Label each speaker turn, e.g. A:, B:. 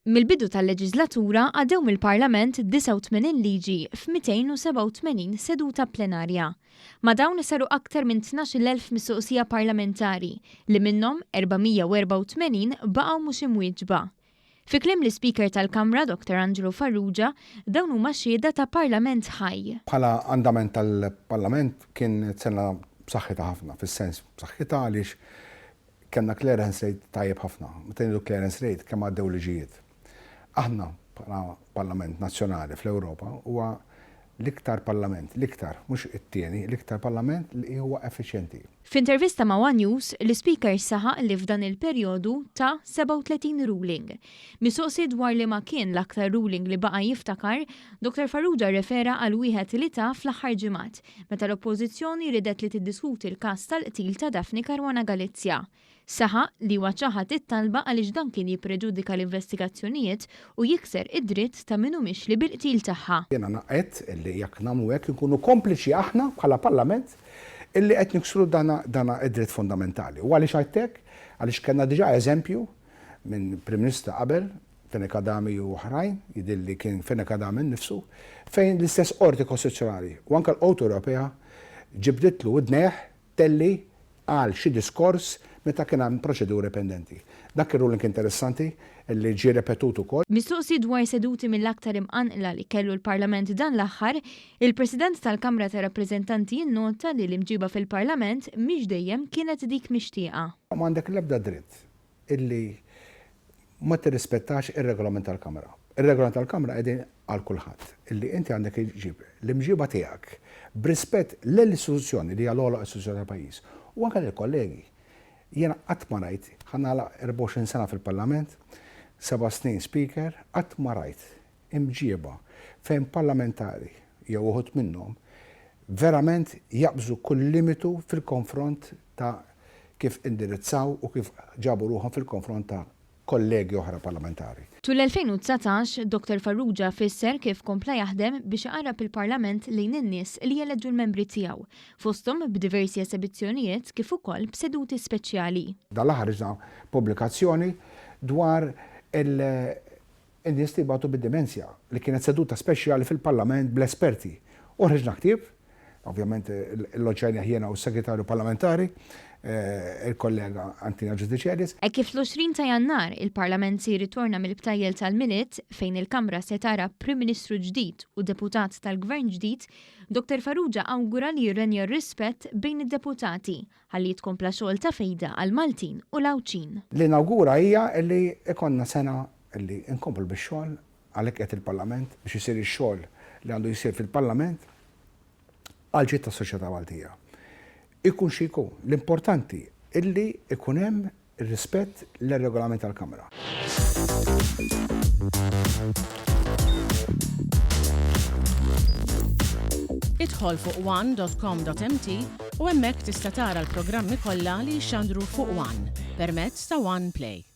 A: Mill-bidu tal-leġiżlatura għaddew mill-Parlament 89 liġi f'287 seduta plenarja. Ma' dawn saru aktar minn 12,000 mistoqsija parlamentari li minnhom 484 baqgħu mhux imwieġba. Fi kliem l-Ispeaker tal-Kamra Dr Angelo Farrugia, dawn huma xhieda ta' Parlament ħaj.
B: Bħala andament tal-Parlament kienet sena b'saħħitha ħafna, fis-sens b'saħħitha għaliex Kellna clearance rate tajjeb ħafna. Meta ngħidu clearance rate, kemm għaddew liġijiet. Aħna bħala Parlament nazzjonali fl-Ewropa huwa l-iktar Parlament, l-iktar, mhux it-tieni, l-iktar Parlament li huwa effiċjenti.
A: F'intervista ma' one News, l-Ispeaker saħaq li f'dan il-perjodu ta 37 ruling. Mistoqsi dwar liema kien l-aktar ruling li baqa' jiftakar, Dottor Farrugia rrefera għal wieħed li ta fl-aħħar ġimgħat, meta l-Oppożizzjoni riedet li tiddiskuti l-każ tal-qtil ta' Daphne Caruana Galizia. Saħaq li huwa ċaħad it-talba għaliex dan kien jippreġudika l-investigazzjonijiet u jikser id-dritt ta' min hu mixli bil-qtil tagħha.
B: Jiena għedt illi jekk nagħmlu hekk inkunu kompliċi aħna bħala Parlament illi qed niksru dan id-dritt fundamentali. U għaliex għidt hekk? Għaliex kellna diġà eżempju minn Prim Ministru ta' qabel, Fenech Adami u oħrajn, jidhirli kien Fenech Adami nnifsu, fejn l-istess Qorti Kostituzzjonali u anke l-Qorti Ewropea ġibditlu widnejh talli qal xi diskors meta kien hemm proċeduri pendenti. Dak kien ruling interessanti li ġie ripetut ukoll.
A: Mistoqsi dwar seduti mill-aktar imqanqla li kellu l-Parlament dan l-aħħar, il-President tal-Kamra tar-Rappreżentanti innota li l-imġiba fil-Parlament mhix dejjem kienet dik mixtieqa.
B: M'għandek l-ebda dritt illi ma tirrispettax ir-regolament tal-Kamra. Ir-regolament tal-Kamra qegħdin għal kulħadd, illi inti għandek iġġib l-imġiba tiegħek b'rispett lill-istituzzjoni li hija l-ogħla istituzzjoni tal-pajjiż u anke lill-kollegi. Jiena qatt ma rajt, ħa nagħlaq 24 sena fil-Parlament, seba' snin Speaker, qatt ma rajt imġieba fejn parlamentari jew uħud minnhom verament jaqbżu kull limitu fil-konfront ta' kif indirizzaw u kif ġabu ruħhom fil-konfront ta' kollegi oħra parlamentari.
A: Tul l-2019, Dottor Farrugia fisser kif kompla jaħdem biex iqarrab il-Parlament lejn in-nies li jeleġġu l-membri tiegħu, fosthom b'diversi esebizzjonijiet kif ukoll b'seduti speċjali.
B: Dan l-aħħar ħriġna pubblikazzjoni dwar il In-nies li jbatu bid-dimensja, li kienet seduta speċjali fil-Parlament bl-esperti. U ħriġna ktieb, ovvjament illonċajnih jiena u s-Segretarju Parlamentari, il-kollega Antina Giudicelis.
A: Hekk kif fl-20 ta' Jannar il-Parlament se jirritorna mill-btajjel tal-Milied, fejn il-Kamra se tara Prim Ministru ġdid u deputat tal-Gvern ġdid, Dottor Farrugia awgura li jirrenja r-rispett bejn id-deputati ħalli jitkompla xogħol ta' fejda għall-Maltin u l-Għawdxin.
B: Li nawgura hija li jkollna sena li nkomplu bix-xogħol, għalhekk qiegħed il-Parlament, biex isir ix-xogħol li għandu jsir fil-Parlament għall-ġid tas-soċjetà Maltija. Ikun xi jkun, l-importanti illi jkun hemm ir-rispett lir-regolament tal-Kamra.
C: Idħol fuq one.com.mt u hemmhekk tista' tara l-programmi kollha li jixxandru fuq One permezz ta' One Play.